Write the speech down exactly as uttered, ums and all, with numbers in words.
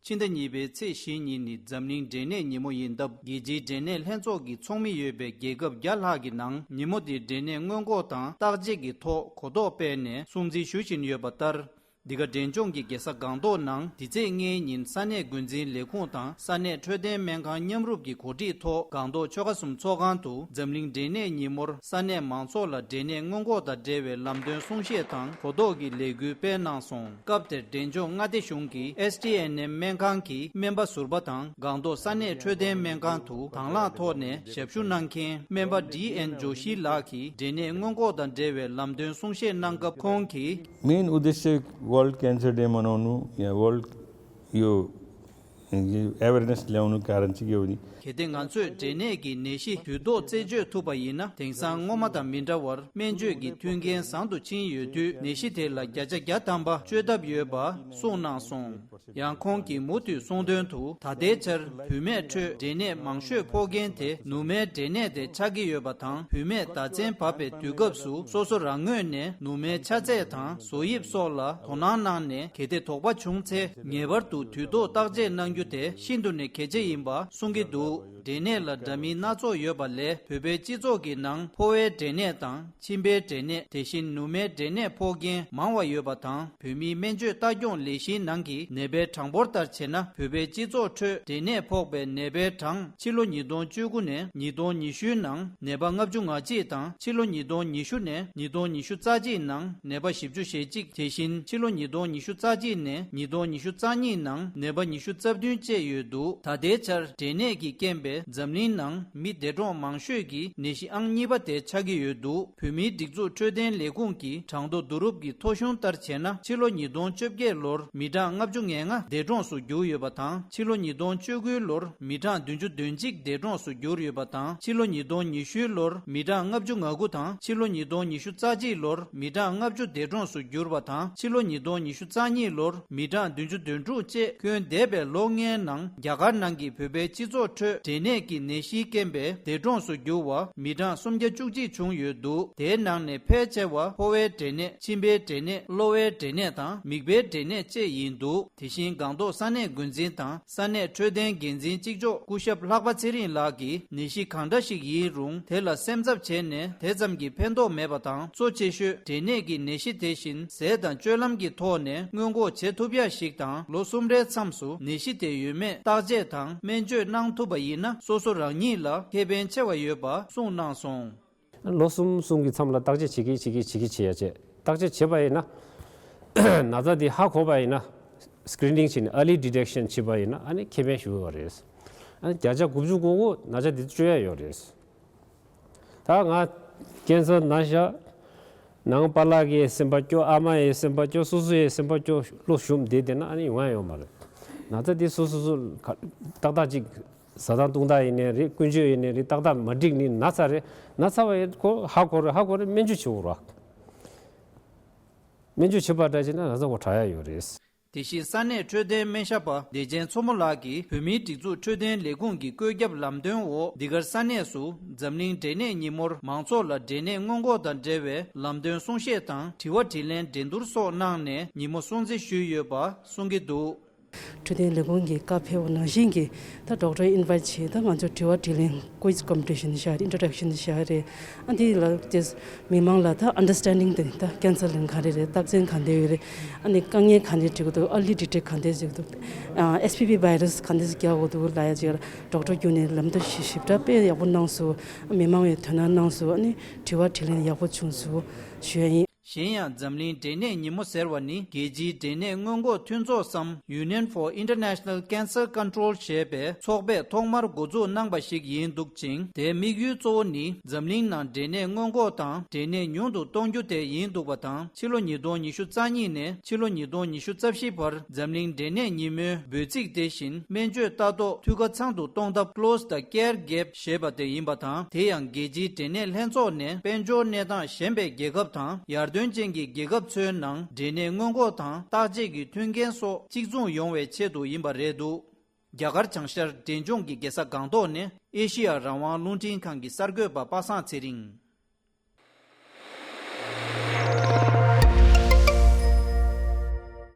ཕྱི་ཟླ་གཉིས་པའི་ཚེས་བཞི་ཉིན་ནི་འཛམ་གླིང་འབྲས་ནད་ཉིན་མོ་ཡིན་སྟབས། རྒྱལ་སྤྱིའི་འབྲས་ནད་ལྷན་ཚོགས་ཀྱི་ཚོགས་མི་ཡོད་པའི་རྒྱལ་ཁབ་བརྒྱ་ལྷག་གི་ནང་ཉིན་མོ་འདིར་འབྲས་ནད་སྔོན་འགོག་དང་བརྟག་དཔྱད་ཀྱི་ཐོག་གོ་རྟོགས་སྤེལ་ནས་སྲུང་བརྩི་ཞུ་བཞིན་ཡོད་པ་ལྟར། འདི་ག་འབྲས་ལྗོངས་ཀྱི་རྒྱལ་ས་སྒང་ཏོག་ནང་འདི་ཚེས་ལྔའི་ཉིན་ས་གནས་འགོ་འཛིན་ལས་ཁུངས་དང་ས་གནས་འཕྲོད་བསྟེན་སྨན་ཁང་མཉམ་རུབ་ཀྱི་གོ་སྒྲིག་ཐོག་སྒང་ཏོག་ཆོལ་ཁ་གསུམ་ཚོགས་ཁང་དུ་འཛམ་གླིང་འབྲས་ནད་ཉིན་མོར་ས་གནས་མང་ཚོགས་ལ་འབྲས་ནད་སྔོན་འགོག་དང་འབྲེལ་བའི་ལམ་སྟོན་གསུང་བཤད་དང་གོ་རྟོགས་ཀྱི་ལས་འགུལ་སྤེལ་གནང་སོང་། སྐབས་དེར་འབྲས་ལྗོངས་མངའ་སྡེ་གཞུང་གི་ཨེསི་ཊི་ཨེན་ཨེམ་སྨན་ཁང་གི་སྨན་པ་ཟུར་པ་དང་སྒང་ཏོག་ས་གནས་འཕྲོད་བསྟེན་སྨན་ཁང་དུ་དང་བླངས་ཐོག་ནས་ཞབས་ཞུ་གནང་མཁན་སྨན་པ་ཌི་ཨེན་ཇོ་ཤི་ལགས་ཀྱིས་འབྲས་ནད་སྔོན་འགོག་དང་འབྲེལ་བའི་ལམ་སྟོན་གསུང་བཤད་གནང་སྐབས་ཁོང་གིས། मेन उद्देश्य world cancer day मनाउनु या वर्ल्ड यो अवेरनेस ल्याउनु कारण चाहिँ के हो भने གལ་ཏེ་ང་ཚོས་འབྲས་ནད་ཀྱི་ནད་གཞི་དུས་ཐོག་རྩད་གཅོད་ཐུབ་པ་ཡིན་ན། དེང་སང་སྔོན་མ་དང་མི་འདྲ་བར་སྨན་བཅོས་ཀྱི་མཐུན་རྐྱེན་བཟང་དུ་ཕྱིན་ཡོད་དུས། ནད་གཞི་དེ་ལ་བརྒྱ་ཆ་བརྒྱ་ཐམ་པ་བཅོས་ཐབས་ཡོད་པ་གསུངས་གནང་སོང་། ཡང་ཁོང་གིས་མུ་མཐུད་གསུངས་དོན་དུ། ད་ལྟའི་ཆར་བུད་མེད་ཁྲོད་འབྲས་ནད་མང་ཤོས་ཕོག་མཁན་དེ་ནུ་མའི་འབྲས་ནད་དེ་ཆགས་ཀྱི་ཡོད་པ་དང་། བུད་མེད་ཟླ་མཚན་བབས་པའི་དུས་སྐབས་སུ་སོ་སོ་རང་ངོས་ནས་ནུ་མའི་ཆ་ཚད་དང་བཟོ་དབྱིབས་སོགས་ལ་དོ་སྣང་གནང་ནས། གལ་ཏེ་དོགས་པ་བྱུང་ཚེ་ངེས་པར་དུ་དུས་ཐོག་བརྟག་དཔྱད་གནང་རྒྱུ་དེ་ཤིན་ཏུ་ནས་གལ་ཆེ་ཡིན་པ་གསུང་གི་འདུག་འབྲས་ནད་ལ་འདྲ་མིན་སྣ་ཚོགས་ཡོད་པ་ལས། བོད་པའི་སྤྱི་ཚོགས་ཀྱི་ནང་ཕོ་བའི་འབྲས་ནད་དང་མཆིན་པའི་འབྲས་ནད། དེ་བཞིན་ནུ་མའི་འབྲས་ནད་ཕོག་མཁན་མང་བ་ཡོད་པ་དང་། བོད་མིའི་སྨན་བཅོས་ལྟ་སྐྱོང་ལས་གཞིའི་ནང་གི་ནད་པའི་གྲངས་འབོར་ལྟར་བྱས་ན། བོད་པའི་སྤྱི་ཚོགས་ཁྲོད་འབྲས་ནད་ཕོག་པའི་ནད་པའི་གྲངས་ཕྱི་ལོ་ཉིས་སྟོང་བཅུ་དགུ་ནས་ཉིས་སྟོང་ཉི་ཤུའི་ནང་ནད་པ་ལྔ་བཅུ་ང་གཅིག་དང་། ཕྱི་ལོ་ཉིས་སྟོང་ཉི་ཤུ་ནས་ཉིས་སྟོང་ཉི་ཤུ་རྩ་གཅིག་ནང་ནད་པ་བཞི་བཅུ་ཞེ་གཅིག་དེ་བཞིན་ཕྱི་ལོ་ཉིས་སྟོང་ཉི་ཤུ་རྩ་གཅིག་ནས་ཉིས་སྟོང་ཉི་ཤུ་རྩ་གཉིས་ནང་ནད་པ་ཉི་ཤུ་རྩ་བདུན་བཅས་ཡོད་འདུག་ད་ལྟའི་ཆར་འབྲས་ནད་ཀྱི་རྐྱེན་པས་འཛམ་གླིང་ནང་མི་འདས་གྲོངས་མང་ཤོས་ཀྱི་ནད་གཞི་ཨང་གཉིས་པ་དེ་ཆགས་ཀྱི་ཡོད་འདུག་བོད་མིའི་སྒྲིག་འཛུགས་འཕྲོད་བསྟེན་ལས་ཁུངས་ཀྱི་གྲངས་ཐོ་བསྡུ་རུབ་ཀྱི་ཐོ་གཞུང་ལྟར་བྱས་ན། ཕྱི་ལོ་ཉིས་སྟོང་བཅོ་བརྒྱད་ལོར་མི་གྲངས་ལྔ་བཅུ་ང་ལྔ་འདས་གྲོངས་སུ་གྱུར་ཡོད་པ་དང་། ཕྱི་ལོ་ཉིས་སྟོང་བཅུ་དགུ་ལོར་མི་གྲངས་བདུན་ཅུ་དོན་གཅིག་འདས་གྲོངས་སུ་གྱུར་ཡོད་པ་དང་། ཕྱི་ལོ་ཉིས་སྟོང་ཉི་ཤུ་ལོར་མི་གྲངས་ལྔ་བཅུ་ང་དགུ་དང་། ཕྱི་ལོ་ཉིས་སྟོང་ཉི་ཤུ་རྩ་གཅིག་ལོར་མི་གྲངས་ལྔ་བཅུ་འདས་གྲོངས་སུ་གྱུར་པ་དང་། ཕྱི་ལོ་ཉིས་སྟོང་ཉི་ཤུ་རྩ་གཉིས་ལོར་མི་གྲངས་བདུན་ཅུ་དོན་དྲུག་བཅས། སྐྱོན་འདས་པའི་ལོ་ལྔའི་ནང་རྒྱ་གར་ནང་གི་བོད་པའི་སྤྱི་ཚོགས་ཁྲོད་འབྲས་ནད་ཀྱི་ནད་གཞིའི་རྐྱེན་པས་འདས་གྲོངས་སུ་གྱུར་བ་མི་གྲངས་སུམ་བརྒྱ་བཅུ་གཅིག་བྱུང་ཡོད་འདུག་དེའི་ནང་ནས་ཕལ་ཆེ་བ་ཕོ་བའི་འབྲས་ནད། མཆིན་པའི་འབྲས་ནད། གློ་བའི་འབྲས་ནད་དང་མིད་པའི་འབྲས་ནད་བཅས་ཡིན་འདུག་དེ་བཞིན་སྒང་ཏོག་ས་གནས་འགོ་འཛིན་དང་ས་གནས་འཕྲོད་བསྟེན་འགན་འཛིན་གཅིག་ལྕོགས་སྐུ་ཞབས་ལྷག་པ་ཚེ་རིང་ལགས་ཀྱིས། ནད་གཞི་གང་འདྲ་ཞིག་ཡིན་རུང་དེ་ལ་སེམས་འཚབ་བྱས་ནས་དེ་ཙམ་གྱིས་ཕན་ཐོགས་མེད་པ་དང་། གཙོ་ཆེ་ཤོས་འབྲས་ནད་ཀྱི་ནད་གཞི་དེ་བཞིན་ཟས་དང་སྤྱོད་ལམ་གྱི་ཐོག་ནས་སྔོན་འགོག་བྱེད་ཐུབ་ཡ་ཞིག་དང་། ལོ་གསུམ་རེའི་མཚམས་སུ་ནད་གཞི་དེ་ཡོད་མེད་བརྟག་དཔྱད་དང་སྨན་བཅོས་གནང་ཐུབ་པ་ཡིན་ན། སོ་སོ་རང་ཉིད་ལ་ཁེ་ཕན་ཆེ་བ་ཡོད་པ་གསུངས་གནང་སོང་། ལོ་གསུམ་གསུམ་གྱི་མཚམས་ལ་བརྟག་དཔྱད་བྱེད་ཀྱི་བྱེད་ཀྱི་བྱེད་ཀྱི་བྱེད་ཡ་བྱེད། བརྟག་དཔྱད་བྱེད་པ་ཡིན་ན། ན་ཚ་འདི་ཧ་གོ་བ་ཡིན་ན། སི་ཀི་རི་ནིང་བྱས་ནས་early detection བྱས་པ་ཡིན་ན་ཨ་ནི་ཁེ་ཕན་ཞེ་པོ་ཡོད་རེད། ཨ་ནི་བརྒྱ་ཆ་དགུ་བཅུ་གོ་དགུ་ན་ཚ་འདི་བཅོས་ཡ་ཡོད་རེད། ད་ང་ཀན་སར་ན་ཤག་ནང་པཱ་ལགས་ཀྱི་སེམས་པ་སྐྱོ། ཨ་མ་ཡི་སེམས་པ་སྐྱོ། སོ་སོ་ཡི་སེམས་པ་སྐྱོ། བློ་ཞུམ་བསྡད་བསྡད་ན་ཨ་ནི་ཡོང་ཡ་ཡོད་མ་རེད། ན་ཚ་འདི་སོ་སོ་སོ་ཏག་ཏག་ཅིག་ཟ་སྟངས་བཏུང་སྟངས་ཡིན་ནའི་རེད། ཀུན་སྤྱོད་ཡིན་ནའི་རེད། ཏག་ཏག་མ་འགྲིག་ནི་ན་ཚ་རེད། ན་ཚ་བ་ཡིན་ཁོ་ཧ་གོ་རེད། ཧ་གོ་རེད། སྨན་བཅོས་བྱེད་དགོས་རེད། སྨན་བཅོས་བྱེད་པ་འདྲ་བྱས་ན་ན་ཚ་ཁོ་དྲག་ཡ་ཡོད་རེད། དེ་བཞིན་ས་གནས་འཕྲོད་བསྟེན་སྨན་ཞབས་པ་བདེ་ཆེན་མཚོ་མོ་ལགས་ཀྱིས་བོད་མིའི་སྒྲིག་འཛུགས་འཕྲོད་བསྟེན་ལས་ཁུངས་ཀྱི་བཀོད་ཁྱབ་ལམ་སྟོན་འོག་འདི་གར་ས་གནས་སུ་འཛམ་གླིང་འབྲས་ནད་ཉིན་མོར་མང་ཚོགས་ལ་འབྲས་ནད་སྔོན་འགོག་དང་འབྲེལ་བའི་ལམ་སྟོན་གསུང་བཤད་དང་དྲི་བ་དྲིས་ལན་འགྲན་བསྡུར་སོགས་གནང་ནས་ཉིན་མོ་སྲུང་བརྩི་ཞུས་ཡོད་པ་གསུང་གི་འདུག་འཕྲོད་བསྟེན་ལས་ཁུངས་ཀྱི་བཀའ་ཕེབས་པ་ནང་བཞིན་གྱི་ད་ཌོག་ཊར་ཨིན་ཝའི་ཊི་བྱས། ད་ང་ཚོ་དྲི་བ་དྲིས་ལན་ཀུའི་ཛི་ཀོམ་པི་ཊི་ཤན་བྱས་རེད། ཨིན་ཊྲོ་ཌག་ཤན་བྱས་རེད། ཨ་འདི་ལ་ཏེ་མི་མང་ལ་ད་ཨན་ཌར་སི་ཊེན་ཌིང་དེ་ད་ཀེན་སར་ལན་ག་རེ་རེད། རྟགས་མཚན་ག་འདྲ་ཡོད་རེད། ཨ་ནི་དཀའ་ངལ་ག་འདྲ་འཕྲད་ཀྱི་འདུག་ཨར་ལི་ཌི་ཊེག་ག་འདྲ་བྱེད་ཀྱི་འདུག་ཨེས་པི་ཝི་བྷའི་ར་སི་ག་འདྲ་རྒྱག་དགོས་འདུག་ལབ་ཡ་ཅིག་ཌོག་ཊར་བརྒྱུད་ནས་ལམ་སྟོན་ཞིབ་ཞིབ་ཕྲ་དཔེ་ཡག་པོ་གནང་སོང་། མི་མང་བའི་དོ་སྣང་གནང་སོང་། ཨ་ནི་དྲི་བ་དྲིས་ལན་ཡག་པོ་བྱུང་སོང་ཞུ་ཡ་ཡིན། གཞན་ཡང་འཛམ་གླིང་འབྲས་ནད་ཉིན་མོ་ཟེར་བ་ནི་རྒྱལ་སྤྱིའི་འབྲས་ནད་སྔོན་འགོག་མཐུན་ཚོགས་སམ། Union for International Cancer Control ཞེས་པའི་ཚོགས་པས་ཐོག་མར་འགོ་འཛུགས་གནང་པ་ཞིག་ཡིན་འདུག་ཅིང་། དེའི་དམིགས་ཡུལ་གཙོ་བོ་ནི་འཛམ་གླིང་ནང་འབྲས་ནད་སྔོན་འགོག་དང་འབྲས་ནད་ཉུང་དུ་གཏོང་རྒྱུ་དེ་ཡིན་འདུག་པ་དང་། ཕྱི་ལོ་ཉིས་སྟོང་ཉི་ཤུ་རྩ་གཉིས་ནས་ཕྱི་ལོ་ཉིས་སྟོང་ཉི་ཤུ་རྩ་བཞི་བར་འཛམ་གླིང་འབྲས་ནད་ཉིན་མོའི་འབོད་ཚིག་དེ་བཞིན་སྨན་བཅོས་ལྟ་རྟོག་འཐུས་ཁ་ཚང་དུ་གཏོང་ཐབས་Close the Care Gap ཞེས་པ་དེ་ཡིན་པ་དང་། དེ་ཡང་རྒྱལ་སྤྱིའི་འབྲས་ནད་ལྷན་ཚོགས་ནས་དཔལ་འབྱོར་གནས་སྟངས་ཞན་པའི་རྒྱལ་ཁབ་དང་ཡར་ཐོན་ཅན་གྱི་རྒྱལ་ཁབ་ཚོའི་ནང་འབྲས་ནད་སྔོན་འགོག་དང་བརྟག་དཔྱད་ཀྱི་མཐུན་རྐྱེན་སོགས་གཅིག་མཚུངས་ཡོང་བའི་ཆེད་དུ་ཡིན་པ་རེད་འདུག་རྒྱ་གར་བྱང་ཤར་འབྲས་ལྗོངས་ཀྱི་རྒྱལ་ས་སྒང་ཏོག་ནས་ཨེ་ཤི་ཡ་རང་དབང་རླུང་འཕྲིན་ཁང་གི་གསར་འགོད་པ་པ་སངས་ཚེ་རིང་།